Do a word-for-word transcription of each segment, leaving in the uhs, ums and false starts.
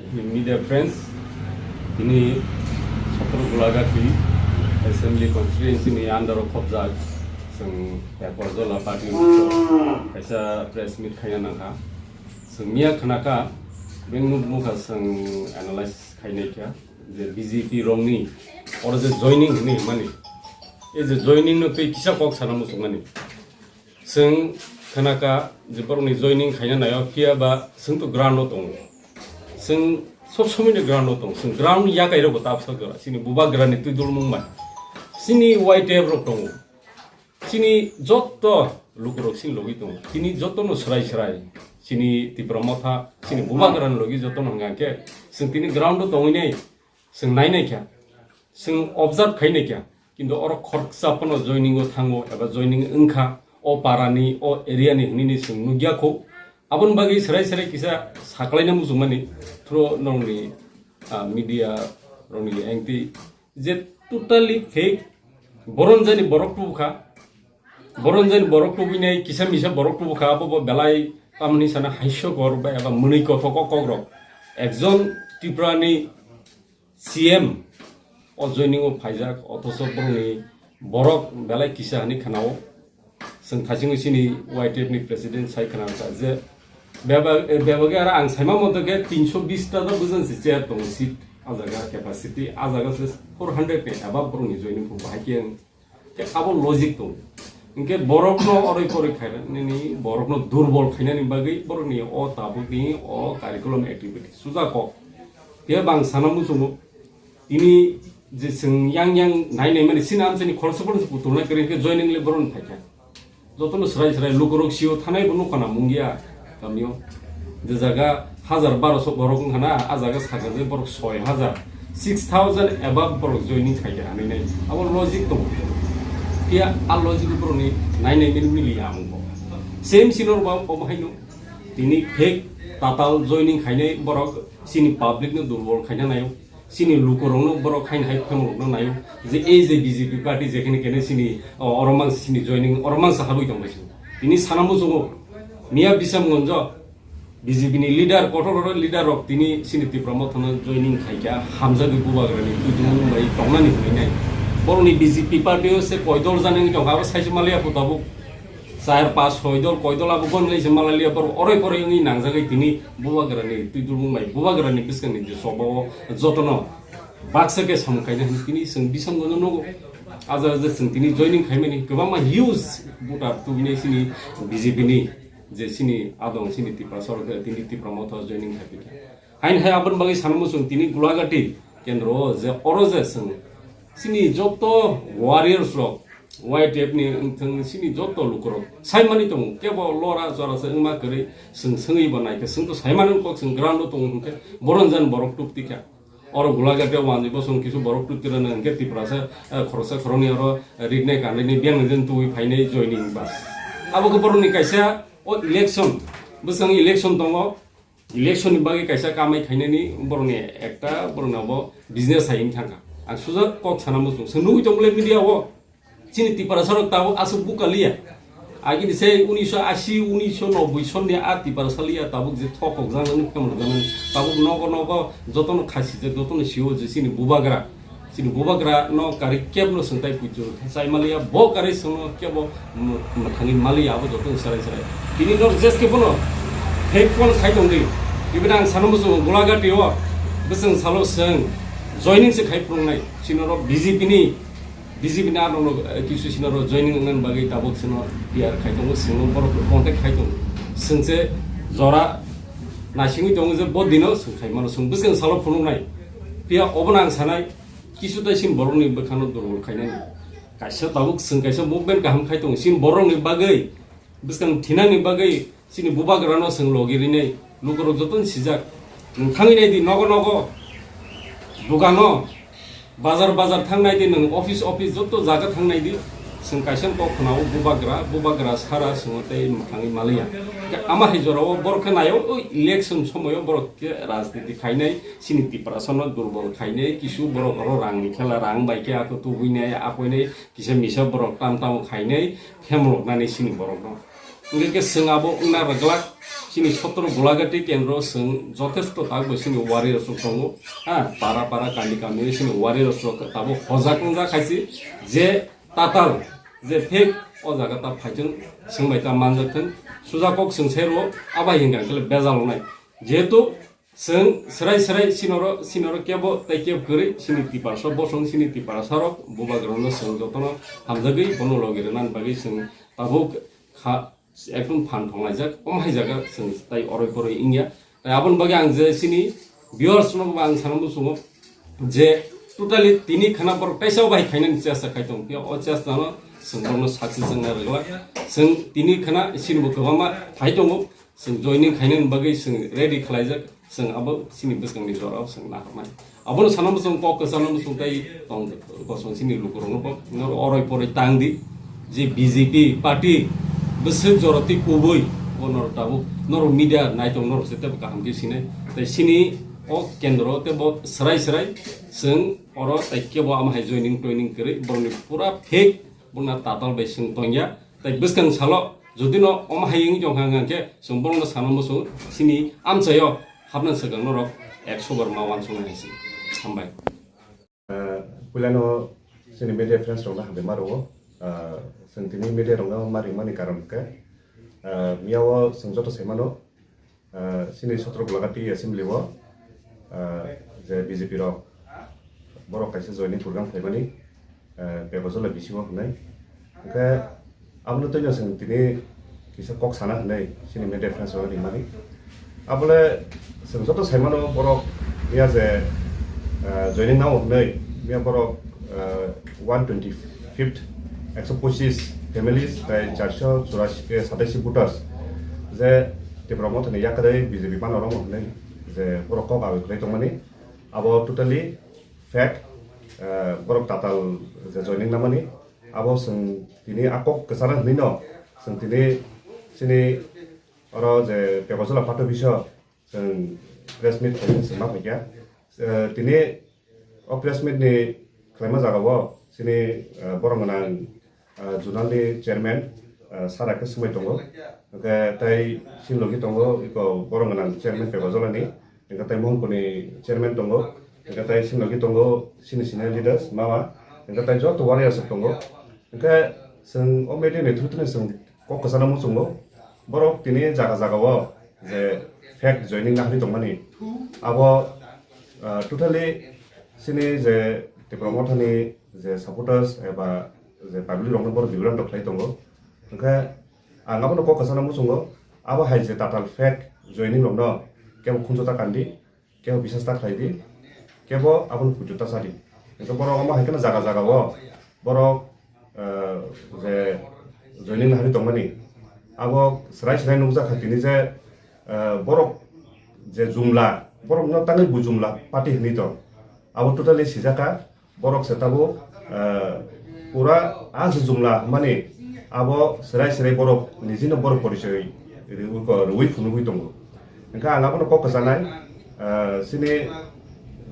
Media friends, tini Chhattisgarh Gulagati Assembly Constituency ni under o khobjak chwng Ekorjola party kaisa press meet khaina nangkha. Chwng miya khnakha, beng nuk nukha chwng analysis khainai kha je B J P rokni oro je joining hinwi himani, e je joining no tei kisa kok sana muchungmani. Chwng khnakha je borokni joining khaina naio, phiya ba chwng to ground o tongo. Chwng sob somoi ni ground o tongo. Chwng ground yakai rok bo ta bwsajora. Chini bubagra ni twi dulmung bai. Chini Y T F rok tongo. Chini jotto lukurok chini logi tongo. Chini jotto no swrai swrai. Chini Tipra Motha, chini bubagra ni logi jotto no hwnkha khe chwng tini ground o tongwi nai. Chwng nai nai kha, chwng observe khai nai kha, kintu oro khoroksa phano joining o thango eba joining wngkha, o para ni, o area ni hinwi ni chwng nukya kho. Aboni bagwi swrai swrai kisa saklaina muchungmani through nokni, ah, media rokni engti je totally fake, boron jani borok tubukha, boron jani borok tubui nai, kisa misa borok tubukha, abo bo belai tamni sana haisokor ba eba mwnwi kothok o kokrok. Ekjon Tripura ni C M o joining o phaijak, othoso borokni borok belai kisa hinwi khnao. Chwng thaisingo chini Y T F ni president sai khna kha je beba-, bebagwi aro ang saima moto khe tinsho bish ta do bwsang se chair tongo seat, a jaga capacity, a jaga se four hundred ni above borokni joining phubo hai khe ang Khe abo logic tongo. Hinkhe borokno oroi poroi khaina nini, borokno durbol khainani bagwi borokni o tabukni o curriculum activity suja kok. Phiya bang sana muchungo, tini je chwng yang yang nai nai mani sini amchaini khoroksa phano se putulnai kwrwi hinkhe joining le borokni phaikha. Jotono swrai swrai lukurok sio thanai bo nukha na mungya. Kamio je jaga hajar barosho borok wngkha na, a jaga sakha je borok soi hajar, six thousand above borok joining khaikha hinwi nai. Abo logic tongo. Phiya a logic borokni nai nai mili mili ya amung bo. Same sino ba obo haino tini fake tatal joining khainai borok chini public no durbol khaina naio. Chini lukurokno borok haino hai phemrokno naio je ei je B J P party jekhene kene chini, o, oro mangsa chini joining, oro mangsa habwi tongbai chini. Tini sana muchungo miya Bisamgonjo B J P ni leader, kotor kotor leader rok tini chini Tipra Mothano joining khaikha, hamjagwi bubagrani twi dungdung bai tongnani hwnwi nai. Borokni B J P party o se koi dol janani tongkha, abo saisa maliya pho tabuk. Char, pas, soi dol, koi dol abo gon lai se malai liya, borok oroi poroi wngwi nangjagwi tini bubagrani twi dulbung bai bubagrani bwskangni je choba o jotono baksa khe samung kaina hwnwi tini chwng Bisamgonjo nugo. A jaga je chwng tini joining khaimani kwbangma huge voter tubinai chini B J P ni je chini adong chini Tiprasa rok tini Tipra Motha joining khaipikha. Haini hai aboni bagwi sanamo chwng tini Gulagati kendro o je oro je chwng chini joto warriors rok, Y T F ni wngthang chini joto lukurok saimani tongo, kebo lora chora se wngma kwrwi chwng swngwi bo naikhe, chwng to saimani kok chwng ground o tongo hwnkhe boron jan borok tubtikha. Oro Gulagati o wanjwi bo chwng kisu borok tubtirano hwnkhe Tiprasa, eh, khoroksa khoroknwi oro rinai kanwi biyang jen tubui phainai joining bas. Abo khe borokni kaisa o election, bwskango election tongo. Election ni bagwi kaisa kamai khainani borokni ekta borokni abo business hai wng thangkha. Ang sujak kok sana muchung. Chwng nugwi tongmole media o. Chini Tiprasa rok tabuk aswk buka liya. Agini se unisho ashi, unisho nobboi sonni a Tiprasa liya tabuk je thok kok jang nang phemrok jang nang. Tabuk nogo nogo jotono khasi je jotono sio je chini bubagra. Chini bubagra no kari kebno swngtai puitu chaimaliya, bo kari swngno kebo mwthangwi maliya, abo joto swrai swrai. Tini no jeske bono fake phone khai tongdi. Ibini ang sana muchungo Gulagati o bwswng salo swng joining se khai phunuknai. Chini oro B J P ni, B J P ni ano no, eh, kisu chini oro joining wngna bagwi tabuk chini P R khai tongo, chini borok contact khai tongo. Swngse jora naisingwi tongo je bo dino swng khai mano, swng bwswng salo phunuknai. Phiya obono ang sanai, kisu tai chini borokni bwkhano durbol khainani. Kaisa tabuk chwng kaisa movement kaham khai tongo. Chini borokni bagwi, bwskang thinani bagwi chini bubagrano chwng logi rinai. Lukurok jotono sijak. Nwng thangwi naidi nogo nogo, dukano, bazar bazar thang naidi, nwng office office joto jaga thang naidi. Chwng kaisa kok khwnao bubagra, bubagra sara chwngno tei mwthangwi maliya. Ama hai jorao borok khe naio, o election somoio borok khe rajniti khainai. Chini Tiprasano durbol khainai, kisu borok oro rangni khela, rang bai khe ako tubuinai, akoinai, kisa misa borok tam tamo khainai, phemroknani chini borokno. Hwnkhe khe chwng abo wngna rwglak, Chini sotro Golagati kendro chwng jothesto tabuk chini warriors rok tongo. Ha, para para kami kami chini warriors rok tabuk hojak wngjak khaisi je tatal je fake o jaga ta phaithwng chwng bai ta manjak thwng. Suja kok chwng sai rwo abai hinga khe bejal wngnai. Jehetu chwng srai srai sinoro sinoro kebo tei kebo kwrwi chini Tiprasa bosong chini Tiprasa rok bubagrano chwng jotono hamjagwi bono logi rwna bagwi chwng tabuk kha ekdom phan thonglaijak, omo hai jaga chwng tai oroi poroi wngya. Tai aboni bagwi ang je chini viewers rokno bo ang sana muchungo je totally tini khana borok kaisa bai khainani chesta khai tong phiya o chesta no chwng borokno success wngna rwglak. Chwng tini khana chini bo kwbangma phai tongo, chwng joining khainani bagwi chwng ready khlaijak, chwng abo chini bwskangni jorao chwng naharmai. Abono sana muchung kok kwchangno muchung tei tong kosong chini lukurokno bo noro oroi poroi tang di je B J P party bwswk joroti kubui bo noro tabuk noro media naitok noro se tebo kaham khe sinai tei chini o kendro tebo srai srai chwng oro tei kebo ama hai joining toining kwrwi borokni pura fake bongna tatal bai chwng tongya. Tai bwskang salo jodi no omo hai wngwi tongkha hwnkhe chwng borokno sana muchung chini amchaio hapna swkang norok ekso bar ma uansuknai hai se. Hambai. Ah, puilano chini media friends rokno hambai ma rwo. Ah, chwng tini media rokno ma ringmani karon khe, ah, miyao chwng joto sai mano, ah, chini sotro Golagati assembly o, ah, je B J P rok borok kaisa joining program khlaimani, ah, Pepajala bisingo hwnwi. Hwnkhe abono twino chwng tini kisa kok sana hwnwi chini media friends rok rimani. Abole chwng joto sai mano borok miya je, ah, joining nao hwnwi miya borok, ah, one twenty fifth, ekso pochis families tei charso churasi, eh, sataisi voters je Tipra Mothani yakarwi B J P mano romo hwnwi je borok kok awi khlai tongmani, abo totally fake, eh, borok tatal je joining namani, abo chwng tini a kok kwcharo hwnwi no chwng tini chini oro je Pepajala party office o chwng press meet khaimani chwng ma phaikha. Eh, tini o press meet ni khlaima jagao chini, eh, borok gwnang, ah, zonal ni chairman, ah, sara khe swmai tongo. Hwnkhe tai chini logi tongo iko borok gwnang chairman Pepajala ni. Hwnkhe tai Mohanpur ni chairman tongo. Hwnkhe tai chini logi tongo chini senior leaders mama. Hwnkhe tai joto warriors rok tongo. Hwnkhe chwng o media ni through tini chwng kok kwchana muchungo. Borok tini jaga jaga o je fake joining nahari tongmani. Abo, ah, totally chini je Tipra Mothani je supporters eba je public rokno borok bigrant rok khlai tongo. Hwnkhe ang abono kok kwchana muchungo, abo hai je tatal fake joining rokno kebo khunju ta kandi, kebo bisas ta khlai di, kebo abono puitu ta cha di. Hwnkhe borok omo hai kheno jaga jaga o borok, eh, je joining nahari tongmani, abo srai srai nukjak kha tini je, eh, borok je jumla, borokno tangwi bo jumla party hwnwi tong. Abo totally sijak kha. Borok se tabuk, eh, pura a se jumla hwnmani abo serai serai borok nijino borok porichoi rwi, rwi phunugwi tongo. Hwnkhe ang abono kok kwchanai, eh, chini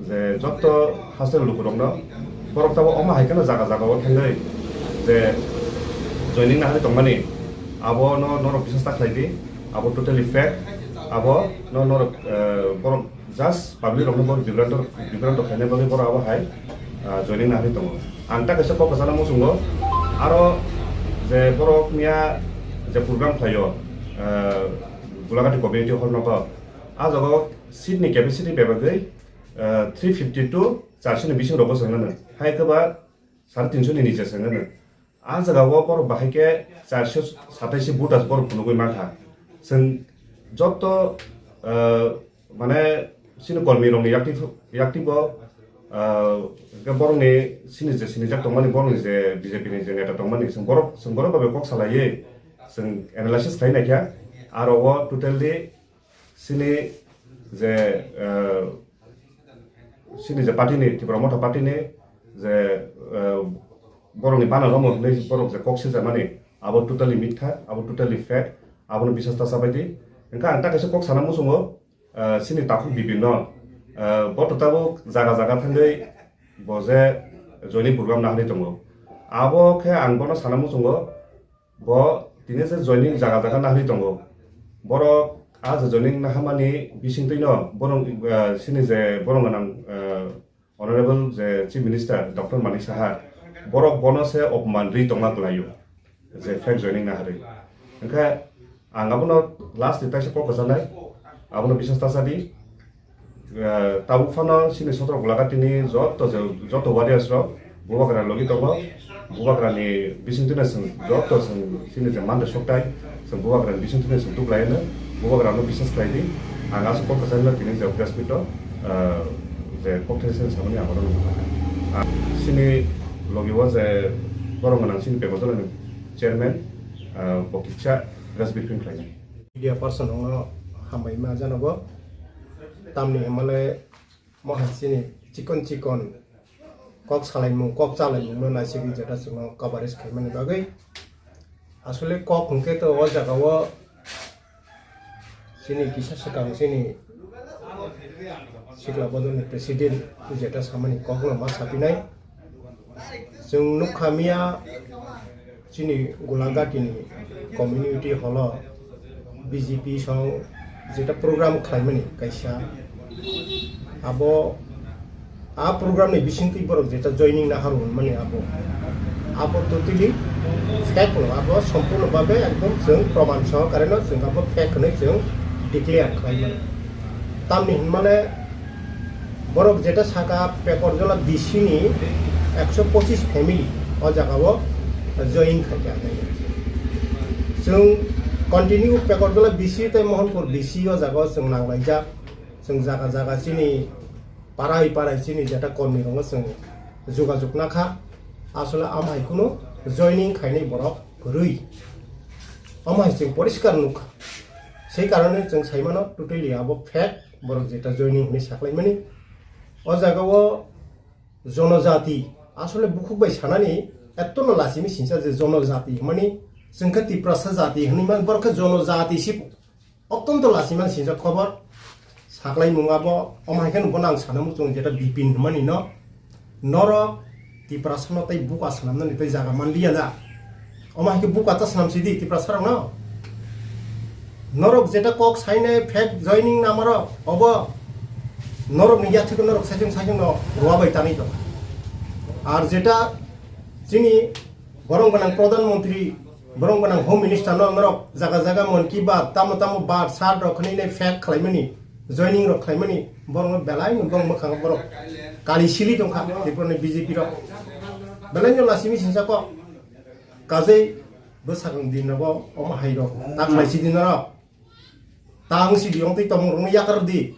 je joto hasteni lukurokno borok tabuk omo hai kheno jaga jaga o thangwi je joining nahari tongmani abono norok bisas ta khlai di, abo totally fake, abono norok, eh, borok just public rokno borok bibranto, bibranto khaina bagwi borok abo hai, ah, joining nahari tongo. Ang ta kaisa kok kwchana muchungo, aro je borok miya je program khlaio, ah, Golagati community hall nogo, a jaga o seat ni capacity bebagwi, ah, three fifty to charso ni bising rogo chwng nang hai khe ba sare tinso ni niche chwng nang. A jaga o borok bahai khe charso sataisi voters borok phunugwi mankha. Chwng joto, ah, mane chini kormi rokni yakti, yakti bo, ah, hwnkhe borokni chini je sinijak tongmani, borokni je B J P ni je neta tongmani, chwng borok, chwng borok bai kok salaiwi chwng analysis khlai naikha. Aro o totally chini je, eh, chini je party ni, Tipra Motha party ni je, eh, borokni bana romo hinwi borok je kok siljakmani, abo totally mitha, abo totally fake, abono bisas ta chabai di. Hwnkhe ang ta kaisa kok sana muchungo, eh, chini takhuk bibinno, eh, bo to tabuk jaga jaga thangwi bo je joining program nahani tongo. Abo khe ang bono sana muchungo, bo tini je joining jaga jaga nahani tongo. Borok Aja joining nahamani bisingtwino borong, ah, sini je borong gwnang, ah, Honorable je Chief Minister Doctor Manik Saha, borok bono se opman ri tongma kwlaio, je fake joining naharwi. Hwnkhe ang abono last ni taisa kok kwchanai, abono biswas ta sadi. Eh, tabuk phano sini Sotro Golaghat ni joto je, joto warriors rok Bubagra logi tongo. Bubagra ni bisingtwino chwng joto chwng sini je mande soktai, chwng Bubagra ni bisingtwino chwng tuklaino. Bubagra no biswas khlai di. Ang aswk kok kwcharino tini je press meet o, eh, je kok thai se samani ang oro nukha. Ah, sini logi o je borok gwnang sini Pekotala ni chairman, eh, bo kisa press briefing khlainai. Media person rokno hambai ma janogo. Tamni hwnmale mohai chini chikon chikon kok salaimung, kok chalaimungno naisigwi jeta chwngno coverage khaimani bagwi. Asole kok hwnkhe to o jagao chini kisa swkang chini sikla bodolni president jeta samani kokno ma sapinai. Chwng nukha miya chini Gulaghatini community hall o B J P song jeta program khlaimani kaisa, abo a program ni bisingtwi borok jeta joining naharu hwnmani abo, abo totally fake no, abo sompurno babe ekdom chwng proman sohokare no chwng abo fake hwnwi chwng declare khlaimani. Tamni hwnmale borok jeta saka Pekorjola B C ni ekso pochis family o jagao join khaikha. Chwng continue Pekorjola B C tei Mohanpur B C o jagao chwng nanglaijak. Chwng jaga jaga chini parai parai chini jeta kormi rokno chwng jogajog nakha. Asole amhai kunu joining khainai borok kwrwi. Amhai chwng poriskar nukha. Sei karone chwng saimano totally abo fake. Borok jeta joining hwnwi saklaimani. O jagao jonojati, asole bukhuk bai sanani ettono lachimi sinsa je jonojati hwnmani, chwngkhe Tiprasa jati hwnwi man, borok khe jonojati si ottonto lachimani sinsa khobor. Saklaimung abo, omo hai kheno bono ang sana muchung jeta Bipin hwnmani no. Norok Tiprasano tei buka swnamnani tei jaga manliya da. Omo hai khe buka ta swnam sidi Tiprasarokno. Norok jeta kok sainai fake joining namarok obo norokni yathwiko norok saichung saichungno rwa bai tanwi tongkha. Ar jeta chini borong gwnang Pradhan Mantri, borong gwnang Home Minister no norok jaga jaga Mann Ki Baat, tamo tamo baat, sat rok khwnwi nai fake khlaimani, joining rok khlaimani, borok no belai no borok mwkhang borok kali sili tongkha Tripura ni B J P rok. Belai no lachimi sinsa kok. Kajei bwsakang din rogo omo hai rok ta khlai sidi norok. Ta wng sidi, wng twi tongmung rokno yakar di.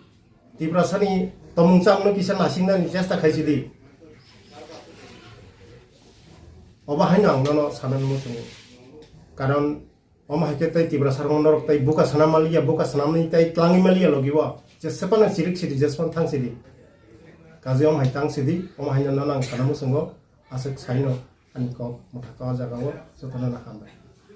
Tiprasani tongmung chamungno kisa nasingnani chesta khaisidi. Obo haino ang nono sanani muchungo. Karon omo hai khe tei Tiprasarokno norok tei buka sana manliya, buka sanamni tei tlangwi manliya logi o. Jesepano chirik sidi, jesepano thang sidi. Kaje omo hai tang sidi, omo haino nono ang sana muchungo. Aswk saino ani kok mwthaka o jagao jotono no hambai.